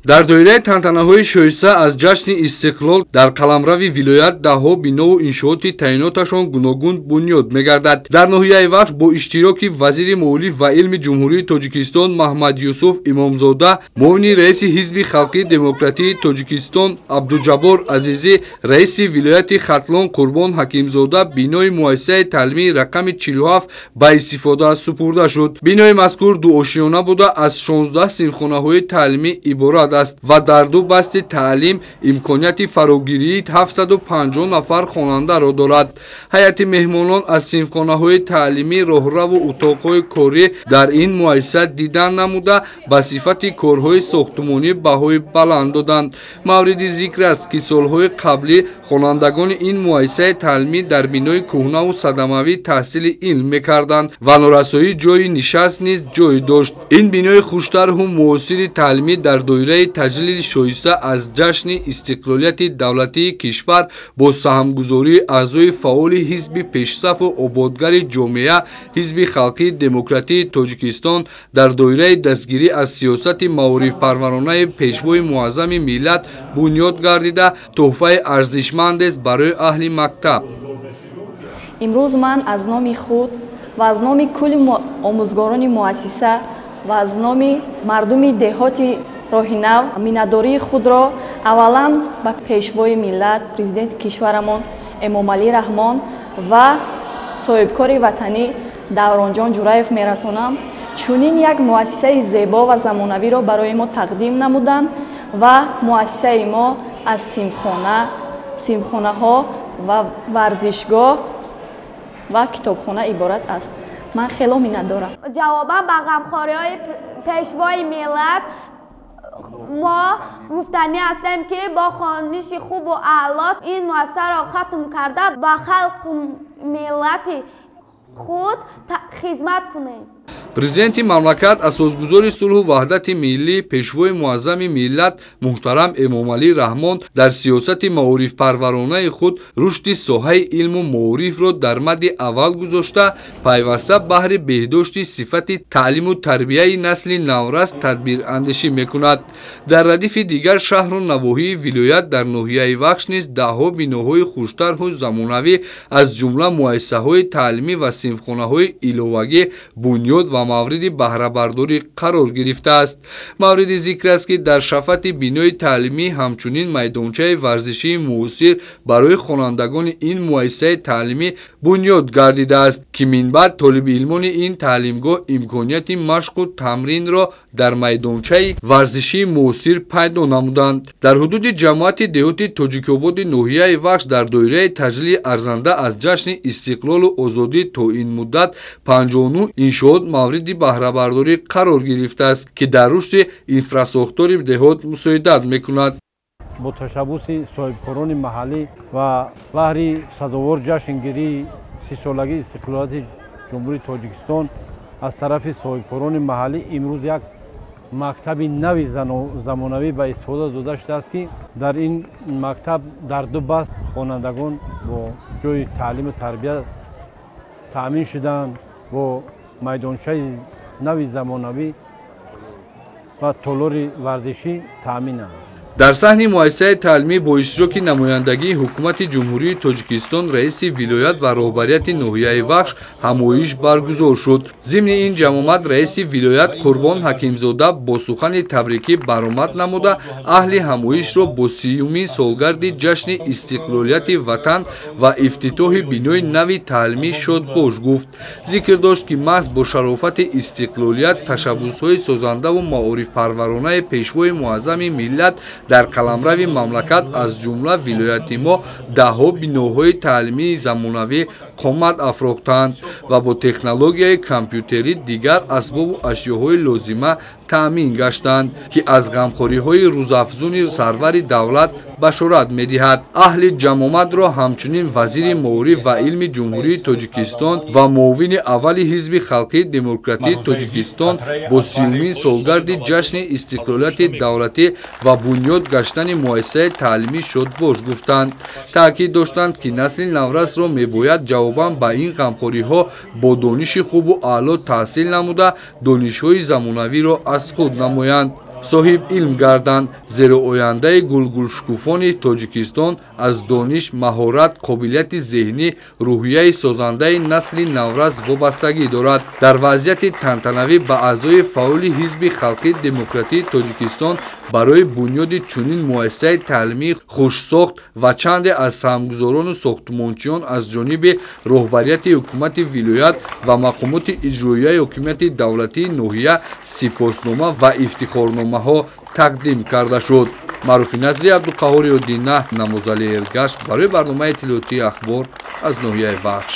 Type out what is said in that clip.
Дар доираи тантанаҳои шоиста аз ҷашни истиқлол дар қаламрави вилоят даҳҳо бинову иншооти таъиноташон гуногун бунёд мегардад. Дар ноҳияи Вахш бо иштироки вазири маориф ва илми Ҷумҳурии Тоҷикистон Маҳмадюсуф Имомзода, муовини раиси Ҳизби халқии демократии Тоҷикистон Абдуҷаббор Азизӣ, раиси вилояти Хатлон Қурбон Ҳакимзода бинои муассисаи таълимии рақами 47 ба истифода супурда шуд. Бинои мазкур дуошиёна буда, аз 16 синфхонаҳои таълимӣ иборат аст ва дар ду басти таълим имконияти фарогирии 750 нафар хонандаро дорад. Ҳайати меҳмонон аз синфхонаҳои таълимӣ, роҳраву утоқҳои корӣ дар ин муассиса дидан намуда, ба сифати корҳои сохтумонӣ баҳои баланд доданд. Мавриди зикр аст, ки солҳои қаблӣ хонандагони ин муассисаи таълимӣ дар бинои кӯҳнаву садамавӣ таҳсили илм мекарданд ва норасоии ҷойи нишаст низ ҷой дошт. Ин бинои хуштарҳу муосири таълимӣ дар доираи таҷлили шоиста аз ҷашни истиқлолияти давлатии кишвар бо саҳмгузории аъзои фаъоли ҳизби пешсафу ободгари ҷомеа, Ҳизби халқии демократии Тоҷикистон, дар доираи дастгирӣ аз сиёсати маорифпарваронаи пешвои муаззами миллат бунёд гардида, тӯҳфаи арзишмандест барои аҳли мактаб. Имрӯз ман аз номи худ ва аз номи кулли омӯзгорони муассиса ва аз номи мардуми деҳоти роҳи нав миннатдории худро аввалан ба пешвои миллат, президенти кишварамон Эмомалӣ Раҳмон ва соҳибкори ватанӣ Давронҷон Ҷураев мерасонам. Чунин як муассисаи зебо ва замонавиро барои мо тақдим намуданд ва муассисаи мо аз синфхонаҳо ва варзишгоҳ ва китобхона иборат аст. Ман хело миннатдорам. Ҷавобан ба ғамхориҳои пешвои миллат мо гуфтанӣ ҳастем, ки бо хониши хубу аъло ин муассисаро хатм карда, ба халқу миллати худ хизмат кунем. Президенти мамлакат, асосгузори сулҳу ваҳдати миллӣ, пешвои муаззами миллат муҳтарам Эмомалӣ Раҳмон дар сиёсати маорифпарваронаи худ рушди соҳаи илму маорифро дар мадди аввал гузошта, пайваста баҳри беҳдошти сифати таълиму тарбияи насли наврас тадбирандешӣ мекунад. Дар радифи дигар шаҳру навоҳии вилоят дар ноҳияи Вахш низ даҳҳо биноҳои хуштарҳу замонавӣ, аз ҷумла муассисаҳои таълимӣ ва синфхонаҳои иловагӣ бунёд ва мавриди баҳрабардорӣ қарор гирифтааст. Мавриди зикр аст, ки дар шафати бинои таълимӣ ҳамчунин майдончаи варзишии муосир барои хонандагони ин муассисаи таълимӣ бунёд гардидааст, ки минбаъд толибилмони ин таълимгоҳ имконияти машқу тамринро дар майдончаи варзишии муосир пайдо намуданд. Дар ҳудуди ҷамоати деҳоти Тоҷикободи ноҳияи Вахш дар доираи таҷлили арзанда аз ҷашни истиқлолу озодӣ то ин муддат 59 иншоот мавриди баҳрабардорӣ қарор гирифтааст, ки дар рушди инфрасохтори деҳот мусоидат мекунад. Бо ташаббуси соҳибкорони маҳаллӣ ва баҳри сазовор ҷашнгирии 30-солагии истиқлолияти Ҷумҳурии Тоҷикистон аз тарафи соҳибкорони маҳаллӣ имрӯз як мактаби нави замонавӣ ба истифода дода шудааст, ки дар ин мактаб дар ду баст хонандагон бо ҷойи таълиму тарбия таъмин шуданд, бо майдончаи нави замонавӣ ва толори варзишӣ таъминанд. Дар саҳни муассисаи таълимӣ бо иштироки намояндагии ҳукумати Ҷумҳурии Тоҷикистон, раиси вилоят ва роҳбарияти ноҳияи Вахш ҳамоиш баргузор шуд. Зимни ин ҷамъомад раиси вилоят Қурбон Ҳакимзода бо сухани табрикӣ баромад намуда, аҳли ҳамоишро бо 30-юмин солгарди ҷашни истиқлолияти ватан ва ифтитоҳи бинои нави таълимӣ шодбош гуфт. Зикр дошт, ки маҳз бо шарофати истиқлолият, ташаббусҳои созандаву маорифпарваронаи пешвои муаззами миллат дар қаламрави мамлакат, аз ҷумла вилояти мо, даҳҳо биноҳои таълимии замонавӣ қомат афрохтанд ва бо технологияи компютерӣ, дигар асбобу ашёҳои лозима таъмин гаштанд, ки аз ғамхориҳои рӯзафзуни сарвари давлат башорат медиҳад. Аҳли ҷамъомадро ҳамчунин вазири маориф ва илми Ҷумҳурии Тоҷикистон ва муовини аввали Ҳизби халқии демократии Тоҷикистон бо 30-юмин солгарди ҷашни истиқлолияти давлатӣ ва бунёд гаштани муассисаи таълимӣ шодбош гуфтанд. Таъкид доштанд, ки насли наврасро мебояд ҷавобан ба ин ғамхориҳо бо дониши хубу аъло таҳсил намуда, донишҳои замонавиро аз худ намоянд. Соҳиб илм гарданд, зеро ояндаи гулгулшукуфони Тоҷикистон аз дониш, маҳорат, қобилияти зеҳнӣ, рӯҳияи созандаи насли наврас вобастагӣ дорад. Дар вазъияти тантанавӣ ба аъзои фаъоли Ҳизби халқии демократии Тоҷикистон барои бунёди чунин муассисаи таълимии хушсохт ва чанде аз саҳмгузорону сохтмончиён аз ҷониби роҳбарияти ҳукумати вилоят ва мақомоти иҷроияи ҳокимияти давлатии ноҳия сипоснома ва ифтихорномаҳо тақдим карда шуд. Маъруфи Назри, Абдуқаҳори Одина, Намозали Эргаш барои барномаи иттилоотии Ахбор аз ноҳияи Вахш.